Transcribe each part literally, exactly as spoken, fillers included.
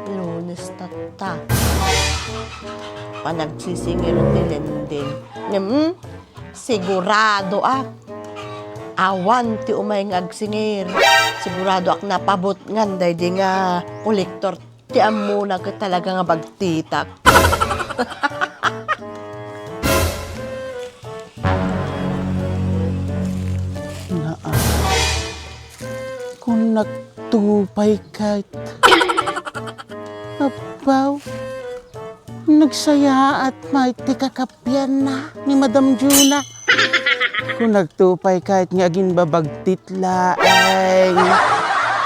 Lunes tatta. Panagsisingir ti Lending. Ngem, siguradoak, awan ti umay nga agsingir. Siguradoak napabutngan daydi nga kolektor. Ti ammona ket talaga nga bagtitak. Naa. Kun nagtupay ket. Abaw. Nagsayaat met ti kakappianna ni Madam Juna. Kun nagtupay ket nga agimbabagtit laeng.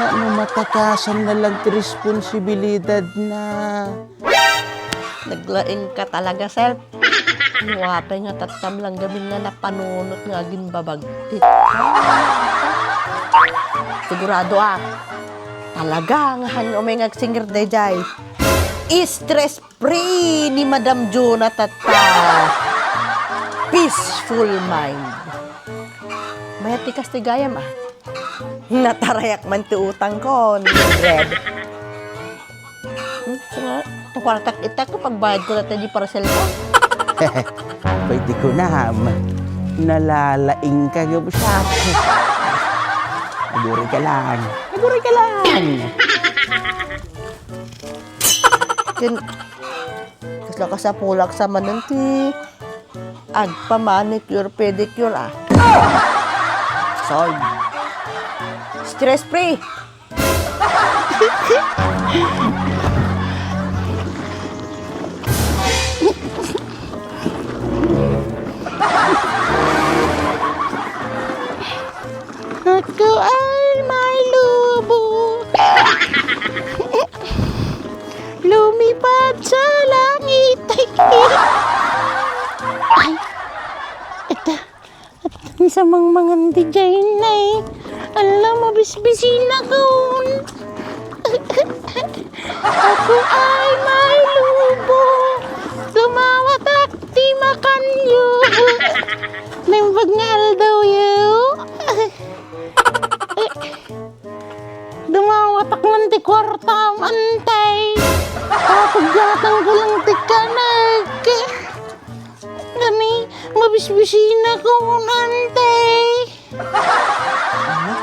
Tapno matakasanna lang ti responsibilidadna. Naglaingka talaga, Sel. Nuapay nga tattam lang gamin nga napanunot nga agimbabagtit. Sigurado, ah. Talaga nga han umay nga agsingir daydiay. Stress free ni Madam Juna tatta. Peaceful mind. Mayat ti kas ti gayam, ah. Natarayak man ti utangko, Mildred. Hmm, so nga, ti kuartak ita, kapagbayad ko dayta di parcel ko. Pwede ko na, ma-, nalalaing ka nga busyat. Naguri ka lang. Naguri ka lang. Ken, kasla kasapulak sa manen ti agpa-manicure, pedicure, ah. Sold. Stress free. Ako ay may lubo. Lumipad sa langit. Ay, ito. At sa mangmangan ti Jainay. Ala, mabisbisin akon. Ako ay may lubo. Dumawatak ti makanyo. Naimbag nga aldaw yo. Dumawatak man ti kuartam, antay. Papaggatang ko lang ti kanek. Ngani, mabisbisin akon, antay. Ano?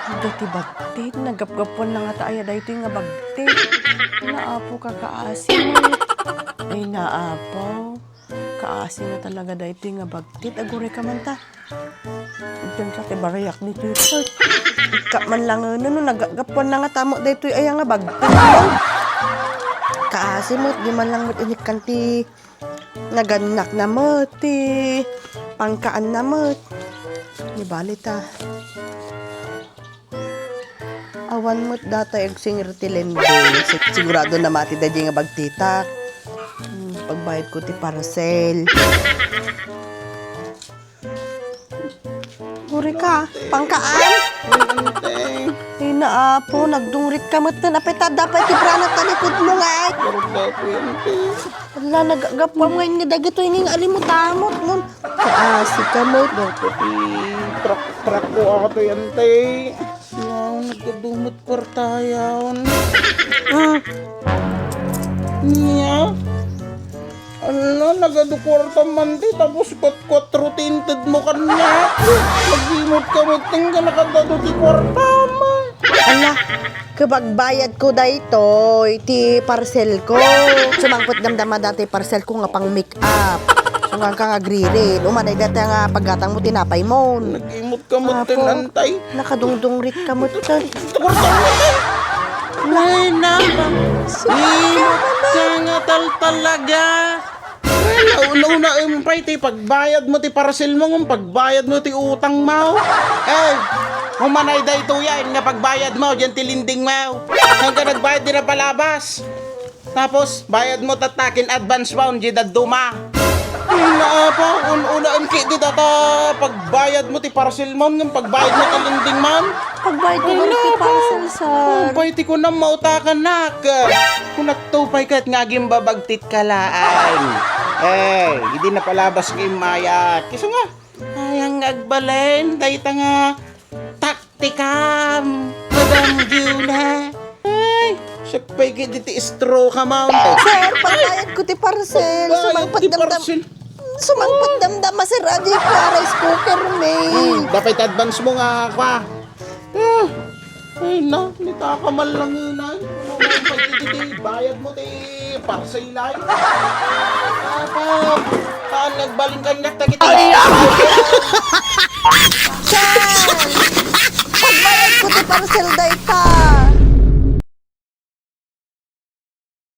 Adda ti bagtit, nagapgapuan na ngata aya daytoy nga bagtit. Naapo, kakaasi. Ay, naapo. Kaasi nga talaga daytoy nga bagtit. Aguray ka man ta. Diyan sa ti bariyak ni Tito. Ika man lang, ano, no, nagagapuan na nga tamo daytoy aya nga bagtit. Kaasi met, di man lang met inikkan ti nagannak na met, ti pangkaan na met. Di bali ta. Awan met data agsingir ti Lending. Sig-, sigurado namati daydi nga bagtitak. Hmm, pagbayad ko ti parcel. Guri ka, pangkaan? Ay, ante. Ay, naapo, nagdungrit ka met ten. Apay ta, dapay ti branak talikod mo nga, ay. Guri ka, ante. Ala, nagagapuam nga nga dagitoy nga alimut-amut, ngun. Kaasi ka met. Dapay ti trak-trak ko atoy, ante. Wow, nagkadumot kwarta yaon. Ah. Niya? Ala, nagadu kwarta man ti, tapos kwat-kwatro ti inted mo kaniak. Nagimot ka met ten nga nakadadu ti kwarta mo. Ala, kapagbayad ko daytoy ti parcel ko. Sumangpet damdama dati parcel ko nga pang-make up. Sungka nga agririt. Umanay dayta nga paggatang mo tinapay mo. Nagimot ka met ten, Apo. Antay. Nakadungdungrit ka met ten. Ay, nako. Imot ka nga taltalaga. Ay, nauna-una, um, pay ti pagbayad mo ti parcel mo, ngem pagbayad mo ti utang mo. Eh, umanay daytoy nga pagbayad mo, diyan ti lending mo. Saan ka nagbayad di napalabas? Tapos, bayad mo tatta ken advance mo, di dadduma. Naapo, un-, una, engki di data, pagbayad mo ti parcel mo, ngem pagbayad mo ti lending mo. Pagbayad ko Ay, daytoy nako. Parcel, sir. Umpay ti kunam, mautakanak. Kunakto pay ket nga agimbabagtit ka laeng. Eh, idi napalabas nga immayat. Isu nga, ayang nga agbalin, dayta nga taktikam, Madam Juna. pay ket iti straw ka, ma'am. Sir, pagbayad ko ti parcel. Pagbayad ti parcel. Sumangpet damdama, sir, adi ko a rice cooker, may. Hmm, dapat advance mo nga, kwa. Eh, ay na, nitaka man lang yun, ay. Ano mo, pag iti bayad mo, ti parcel, ay. Apa, ah, nagbalin kaniak, dagiti. Ay, ah!